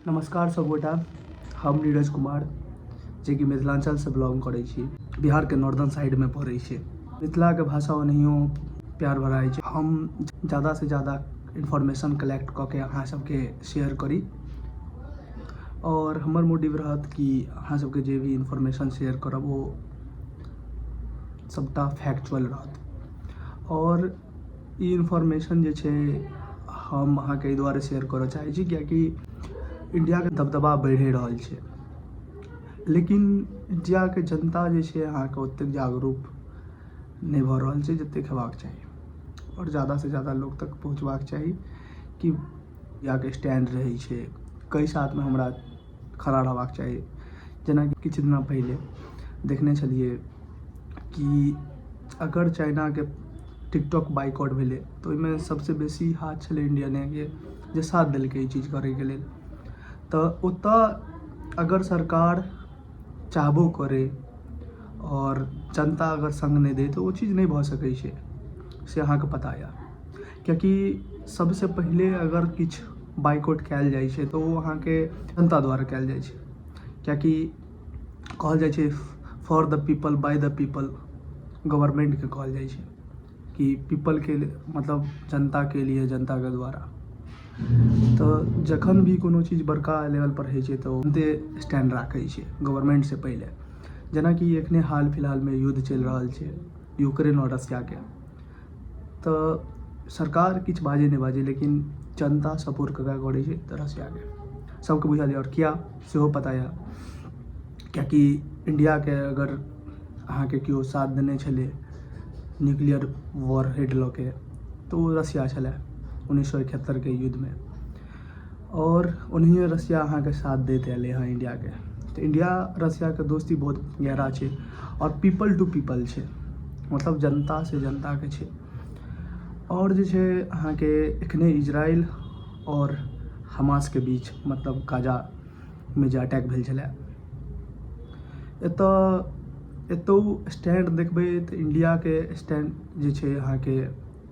नमस्कार सबगोटा, हम नीरज कुमार जेकि मिथिलाञ्चलसँ बिलोंग करै छी। बिहारके नॉर्दर्न साइडमे पड़ै छै। मिथिलाके भाषा ओनाहियो प्यार भरा होइ छै। हम जादासँ जादा इन्फॉर्मेशन कलेक्ट कऽ के अहाँ सबके शेयर करी आओर हमर मोटिव रहत कि अहाँ सबके जे भी इन्फॉर्मेशन शेयर करब ओ सबटा फैक्चुअल रहत। आओर ई इन्फॉर्मेशन जे छै हम अहाँके एहि दुआरे शेयर करऽ चाहै छी किएकि इण्डियाके दबदबा बढ़ि रहल छै, लेकिन इण्डियाके जनता जे छै अहाँके ओतेक जागरूक नहि भऽ रहल छै जतेक हेबाक चाही। आओर जादासँ जादा लोक तक पहुँचबाक चाही कि इण्डियाके स्टैंड रहै छै, कै साथमे हमरा खड़ा रहबाक चाही। जेनाकि किछु दिना पहिले देखने छलियै कि अगर चाइनाके टिकटॉक बाइकआउट भेलै तऽ ओहिमे सबसँ बेसी हाथ छलै इण्डियनेके जे साथ देलकै ई चीज करैके लेल। तऽ ओतऽ अगर सरकार चाहबो करै आओर जनता अगर सङ्ग नहि दै तऽ ओ चीज नहि भऽ सकै छै, से अहाँके पता यऽ। किएकि सबसँ पहिले अगर किछु बाइकआउट कयल जाइ छै तऽ ओ अहाँके जनता द्वारा कयल जाइ छै, किएकि कहल जाइ छै for the people by the people गवर्नमेन्टके कहल जाइ छै कि पीपलके मतलब जनताके लिए जनताके द्वारा। तऽ जखन भी कोनो चीज बड़का लेवलपर होइ छै तऽ ओ तुरन्ते स्टैंड राखै छै गवर्नमेन्टसँ पहिले। जेनाकि एखने हाल फिलहालमे युद्ध चलि रहल छै यूक्रेन आओर रसियाके, तऽ सरकार किछु बाजै नहि बाजै लेकिन जनता सपोर्ट ककरा करै छै तऽ रसियाके। सबके बुझल यऽ आओर किया सेहो पता यऽ, किएकि इण्डियाके अगर अहाँके केओ साथ देने छलै न्यूक्लियर वॉर हेड लऽ के तऽ ओ रसिया छलै 1971के युद्धमे। आओर ओनाहिए रसिया अहाँके साथ दैत एलै हँ इण्डियाके। तऽ इण्डिया रसियाके दोस्ती बहुत गहरा छै आओर पीपल टू पीपल छै, मतलब जनतासँ जनताके छै। आओर जे छै अहाँके एखने इजराइल आओर हमासके बीच मतलब गाजामे जे अटैक भेल छलै, एतऽ एतौ स्टैंड देखबै तऽ इण्डियाके स्टैंड जे छै अहाँके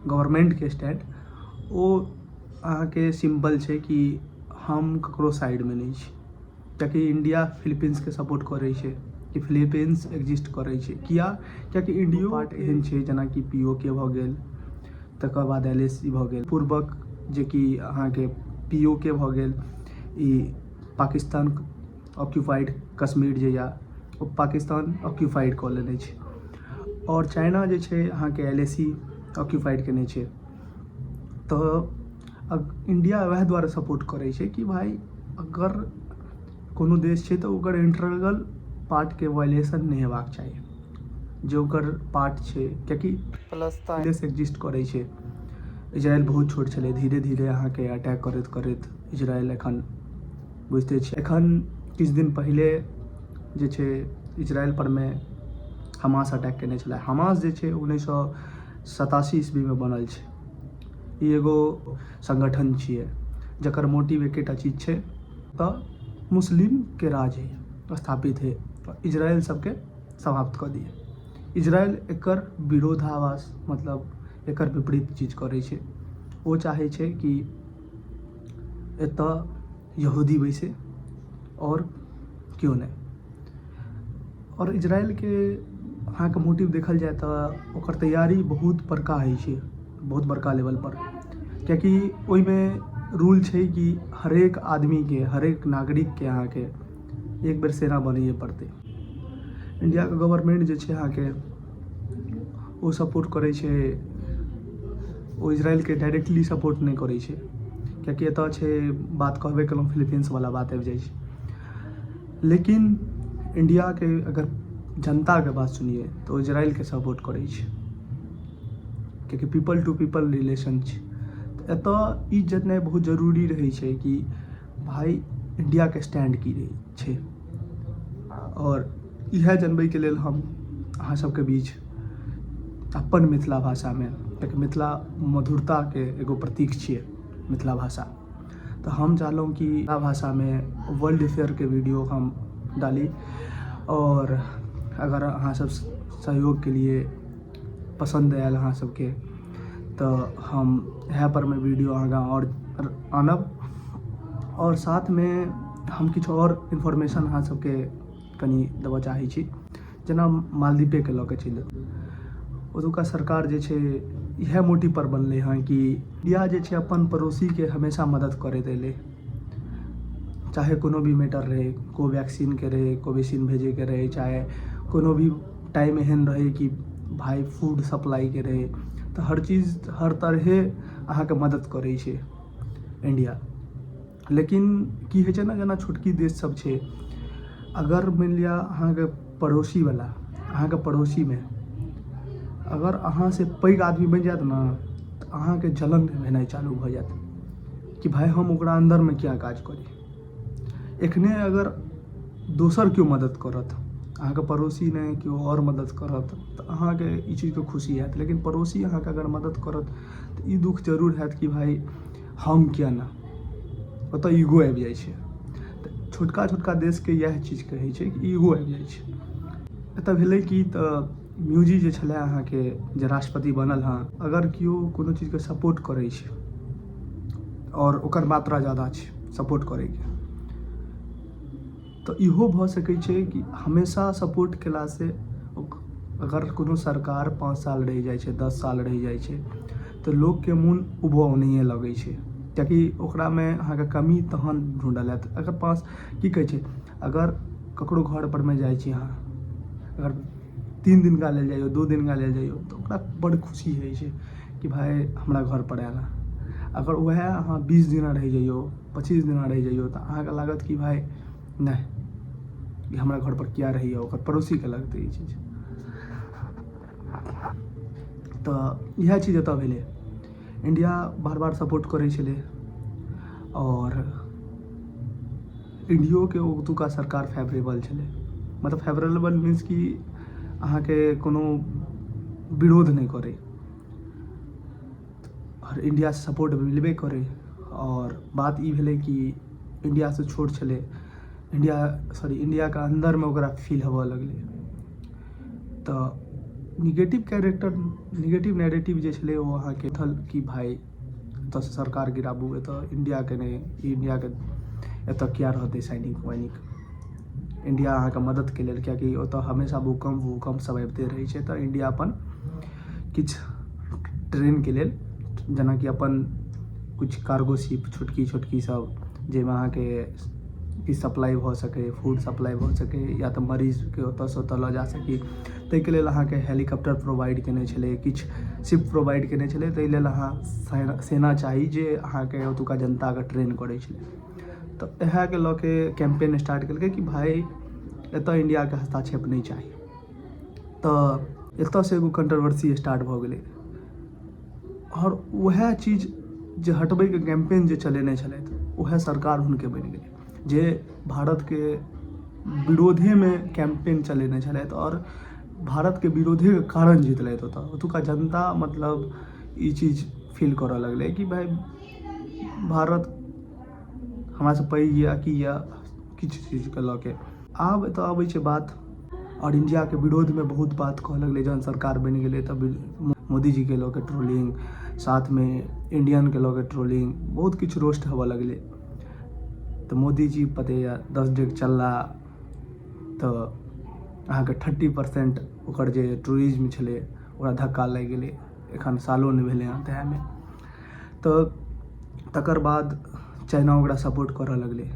गवर्नमेन्टके स्टैंड ओ अहाँके सिम्पल छै कि हम ककरो साइडमे नहि छी, किएकि इण्डिया फिलिपीन्सके सपोर्ट करै छै कि फिलिपीन्स एक्जिस्ट करै छै। किया? किएकि इण्डियो पार्ट एहन छै जेनाकि पी ओ के भऽ गेल, तकर बाद एल ए सी भऽ गेल पूर्वक जेकि अहाँके पी ओ के भऽ गेल, ई पाकिस्तान ऑक्यूपाइड कश्मीर जे यऽ ओ पाकिस्तान ऑक्यूपाइड कऽ लेने छै। आओर चाइना जे छै अहाँके एल ए सी ऑक्यूपाइड केने छै। तऽ इण्डिया वएह दुआरे सपोर्ट करै छै कि भाय अगर कोनो देश छै तऽ ओकर इंटरनल पार्टके वायलेशन नहि हेबाक चाही, जे ओकर पार्ट छै, किएकि देश एक्जिस्ट करै छै। इजराइल बहुत छोट छलै, धीरे धीरे अहाँके अटैक करैत करैत इजराइल एखन बुझिते छियै। एखन किछु दिन पहिले जे छै इजराइल परमे हमास अटैक केने छलै। हमास जे छै 1987 ईस्वीमे बनल छै। ई एगो संगठन छियै जकर मोटिव एकेटा चीज छै तऽ मुस्लिमके राज हइ स्थापित हइ, इजराइल सबके समाप्त कऽ दियै। इजराइल एकर विरोधाभास मतलब एकर विपरीत चीज करै छै। ओ चाहै छै कि एतऽ यहूदी बैसै आओर केओ नहि। आओर इजरायलके अहाँके मोटिव देखल जाय तऽ ओकर तैयारी बहुत बड़का होइ छै, बहुत बड़का लेवलपर, किएकि ओहिमे रूल छै कि हरेक आदमीके हरेक नागरिकके अहाँके एक बेर सेना बनैए पड़तै। इण्डियाके गवर्नमेन्ट जे छै अहाँके ओ सपोर्ट करै छै, ओ इजरायलके डायरेक्टली सपोर्ट नहि करै छै, किएकि एतऽ छै बात कहबे केलहुँ फिलिपीन्सवला बात आबि जाइ छै। लेकिन इण्डियाके अगर जनताके बात सुनियै तऽ ओ इजरायलके सपोर्ट करै छै, किएकि पीपल टू पीपल रिलेशन छै। तऽ एतऽ ई जननाइ बहुत जरूरी रहै छै कि भाय इण्डियाके स्टैंड की रहै छै। आओर इएह जनबैके लेल हम अहाँ सबके बीच अपन मिथिला भाषामे, किएकि मिथिला मधुरताके एगो प्रतीक छियै मिथिला भाषा, तऽ हम चाहलहुँ कि मिथिला भाषामे वर्ल्ड अफेयरके वीडियो हम डाली। आओर अगर अहाँ सब सहयोगके लिए पसन्द आयल अहाँ सबके तऽ हम इएह परमे वीडियो आगाँ आओर आनब। आओर साथमे हम किछु आओर इन्फॉर्मेशन अहाँ सबके कनि देबऽ चाहै छी। जेना मालदीपेके लऽ कऽ चलि, ओतुका सरकार जे छै इएह मोटिवपर बनलै हँ कि इंडिया जे छै अपन पड़ोसीके हमेशा मदद करैत अयलै, चाहे कोनो भी मैटर रहै, कोवैक्सीनके रहै, कोविशील्ड भेजैके रहै, चाहे कोनो भी टाइम एहन रहै कि भाय फूड सप्लाइके रहै, तऽ हर चीज हर तरहे अहाँके मदद करै छै इंडिया। लेकिन की होइ छै ने, जेना छोटकी देश सब छै, अगर मानि लिअ अहाँके पड़ोसीवला अहाँके पड़ोसीमे अगर अहाँसँ पैघ आदमी बनि जायत ने, तऽ अहाँके जलन भेनाइ चालू भऽ जायत कि भाय हम ओकरा अन्दरमे किया काज करी। एखने अगर दोसर केओ मदद करत, अहाँके पड़ोसी नहि केओ आओर मदद करत, तऽ अहाँके ई चीजके खुशी हैत। लेकिन पड़ोसी अहाँके अगर मदद करत तऽ ई दुःख जरूर हैत कि भाय हम किया नहि। ओतऽ ईगो आबि जाइ छै। तऽ छोटका छोटका देशके इएह चीज कहै छै कि ईगो आबि जाइ छै। एतऽ भेलै कि तऽ म्यूजी जे छलै अहाँके जे राष्ट्रपति बनल हँ, अगर केओ कोनो चीजके सपोर्ट करै छै आओर ओकर मात्रा जादा छै सपोर्ट करैके, तऽ इहो भऽ सकै छै कि हमेशा सपोर्ट कयलासँ अगर कोनो सरकार 5 साल रहि जाइ छै, 10 साल रहि जाइ छै, तऽ लोकके मोन उबऽ ओनाहिए लगै छै, किएकि ओकरामे अहाँके कमी तहन ढूँढल जायत। अगर 5 की कहै छै, अगर ककरो घरपर मे जाइ छी अहाँ, अगर 3 दिनका लेल जइयौ, 2 दिनका लेल जइयौ, तऽ ओकरा बड़ खुशी होइ छै कि भाय हमरा घरपर आयल हँ। अगर वएह अहाँ 20 दिना रहि जइयौ, 25 दिना रहि जइयौ, तऽ अहाँके लागत कि भाय नहि, ई हमरा घरपर किया रहैए, ओकर पड़ोसीके लगतै ई चीज। तऽ इएह चीज एतऽ भेलै। इंडिया बार बार सपोर्ट करै छलै आओर इंडियोके ओतुका सरकार फेवरेबल छलै। मतलब फेवरेबल मीन्स कि अहाँके कोनो विरोध नहि करै आओर इंडियासँ सपोर्ट मिलबे करै। आओर बात ई भेलै कि इंडियासँ छोट छलै इंडिया, सॉरी, इंडियाके अन्दरमे ओकरा फील होबऽ लगलै। तऽ निगेटिव कैरेक्टर, निगेटिव नैरेटिव जे छलै ओ अहाँके छल कि भाय एतऽसँ सरकार गिराबू, एतऽ इंडियाके नहि, इंडियाके एतऽ किया रहतै सैनिक वैनिक, इंडिया अहाँके मददके लेल, किएकि ओतऽ हमेशा भूकम्प वूकम्प सब आबिते रहै छै। तऽ इंडिया अपन किछु ट्रेनके लेल, जेनाकि अपन किछु कार्गो शिप छोटकी छोटकी सब, जाहिमे अहाँके किछु सप्लाइ भऽ सकै, फूड सप्लाइ भऽ सकै, या तऽ मरीजके ओतऽसँ ओतऽ लऽ जा सकी, ताहिके लेल अहाँके हेलीकॉप्टर प्रोवाइड केने छलै, किछु शिप प्रोवाइड केने छलै। ताहि लेल अहाँ सेना चाही जे अहाँके ओतुका जनताके ट्रेन करै छलै। तऽ इएहके लऽ के कैम्पेन स्टार्ट केलकै कि भाय एतऽ इंडियाके हस्ताक्षेप नहि चाही। तऽ एतऽसँ एगो कंट्रोवर्सी स्टार्ट भऽ गेलै आओर वएह चीज जे हटबैके कैम्पेन जे चलेने छलथि, वएह सरकार हुनके बनि गेलै जे भारतके विरोधेमे कैम्पेन चलेने छलथि आओर भारतके विरोधेके कारण जीतलथि। ओतऽ ओतुका जनता मतलब ई चीज फील करऽ लगलै कि भाय भारत हमरासँ पैघ यऽ की यऽ किछु चीजके लऽ के। आब एतऽ अबै छै बात आओर इंडियाके विरोधमे बहुत बात कहऽ लगलै। जहन सरकार बनि गेलै तऽ मोदीजीके लऽ कऽ ट्रोलिंग, साथमे इंडियनके लऽ कऽ ट्रोलिंग, बहुत किछु रोस्ट होबऽ लगलै। तऽ मोदीजी पते यऽ 10 डेग चलला तऽ अहाँके 30% ओकर जे टूरिज्म छलै ओकरा धक्का लागि गेलै। एखन सालो नहि भेलै हँ ताहिमे। तऽ तकर बाद चाइना ओकरा सपोर्ट करऽ लगलै।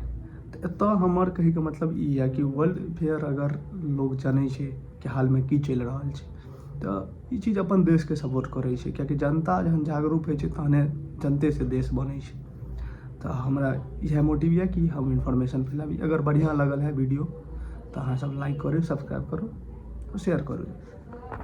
तऽ एतऽ हमर कहैके मतलब ई यऽ कि वर्ल्ड अफेयर अगर लोक जनै छै कि हालमे की चलि रहल छै, तऽ ई चीज अपन देशके सपोर्ट करै छै, किएकि जनता जहन जागरूक होइ छै तहने जनतेसँ देश बनै छै। तऽ हमरा इएह मोटिव यऽ कि हम इन्फॉर्मेशन फैलाबी। अगर बढ़िआँ लागल है वीडियो तऽ अहाँ सब लाइक करू, सब्सक्राइब करू, शेयर करू।